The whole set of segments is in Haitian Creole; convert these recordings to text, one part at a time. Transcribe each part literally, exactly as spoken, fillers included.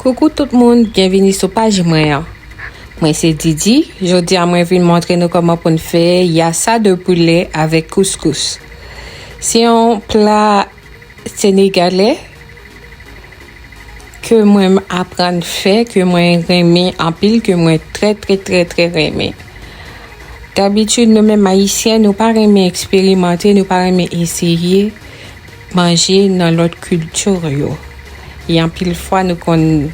Koukou tout moun, byenvini sou paj mwen an. Mwen se Didi, jodi a mwen vin montre nou kòman pou n fè yassa de poulet avèk couscous. Se yon pla senegalè ke mwen aprann fè, ke mwen renmen anpil, ke mwen trè, trè, trè, trè renmen. Dabitid, nou menm Ayisyen, nou pa renmen eksperimante, nou pa renmen eseye manje nan lòt kilti yo. E anpil fwa, nou konn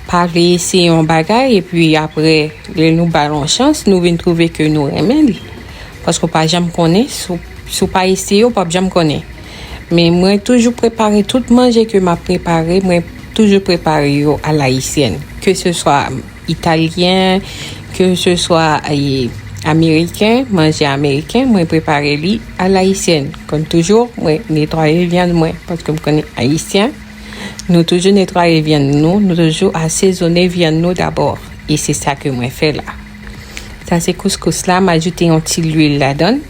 pa vle eseye yon bagay, epi apre, lè nou ba l yon chans, nou vin twouve ke nou renmen li. Paske w pa janm konnen, si w, si w pa eseye, w p ap janm konnen. Men mwen toujou prepare tout manje ke m ap prepare, mwen toujou prepare yo a la haïtienne. Ke se swa italyen, ke se swa, e, ameriken, manje ameriken, mwen prepare li a la haïtienne. Kòm toujou, mwen netwaye vyann mwen, paske m konnen ayisyen, nou toujou netwaye vyann nou, nou toujou asezone vyann nou dabò. E se sa ke mwen fè la. Sa se kouskous la, m ajoute yon ti lwil ladan l.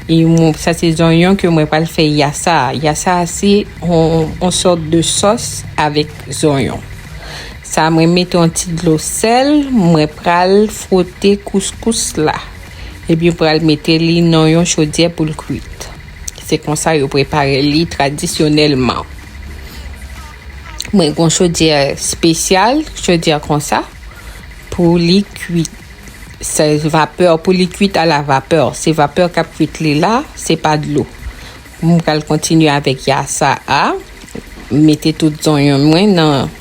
E mwen, sa se zonyon ke mwen pral fè yassa. Yassa a se yon, yon sòt de sòs avèk zonyon. Sa mwen mete yon ti dlo sèl, mwen pral fwote kouskous la. Epi mwen pral mete li nan yon chodyè pou l kwit. Se konsa yo prepare li tradisyonèlman. Mwen gen yon chodyè espesyal, chodyè konsa, pou li kwit. Se vapè, pou li kwit a la vapè. Se vapè k ap kwit li la, se pa dlo. Mwen pral kontinye avèk yassa a. Mete tout zonyon mwen nan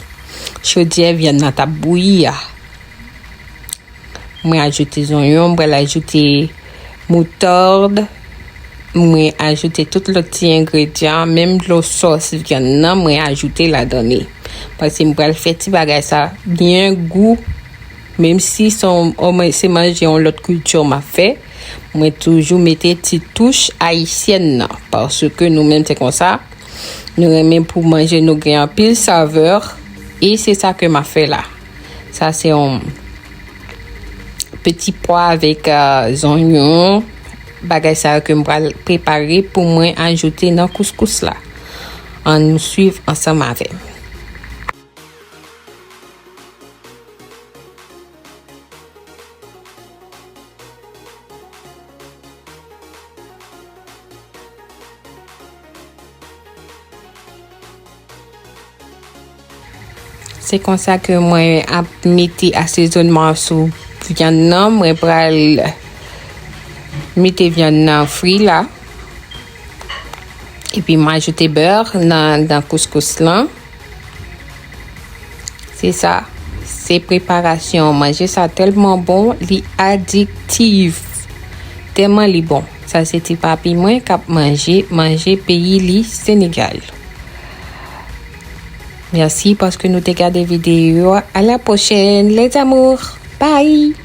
chodyè vyann nan t ap bouyi a. Mwen ajoute zonyon, mwen pral ajoute moutard, mwen ajoute tout lòt ti engredyan, menm dlo sòs vyann nan, mwen ajoute ladan li. Paske mwen pral fè ti bagay sa byen gou, menm si se yon, se manje yon lòt kilti m ap fè, mwen toujou mete ti touch ayisyèn nan, paske nou menm se konsa, nou renmen pou manje nou gen anpil savè, e se sa ke m ap fè la. Sa se yon peti pwa avèk, euh, zonyon, bagay sa yo ke m pral prepare pou mwen ajoute nan kouskous la. Ann nou swiv ansanm avè m. Se konsa ke mwen ap mete asezònman sou vyann nan. Mwen pral mete vyann nan fri la. Epi m ajoute bè nan, nan kouskous lan. Se sa. Se preparasyon manje sa tèlman bon, li adiktif. Tèlman li bon. Sa se ti papi mwen k ap manje, manje peyi li, Senegal. Mèsi paske nou te gade videyo a. À la prochaine, les amours. Bye!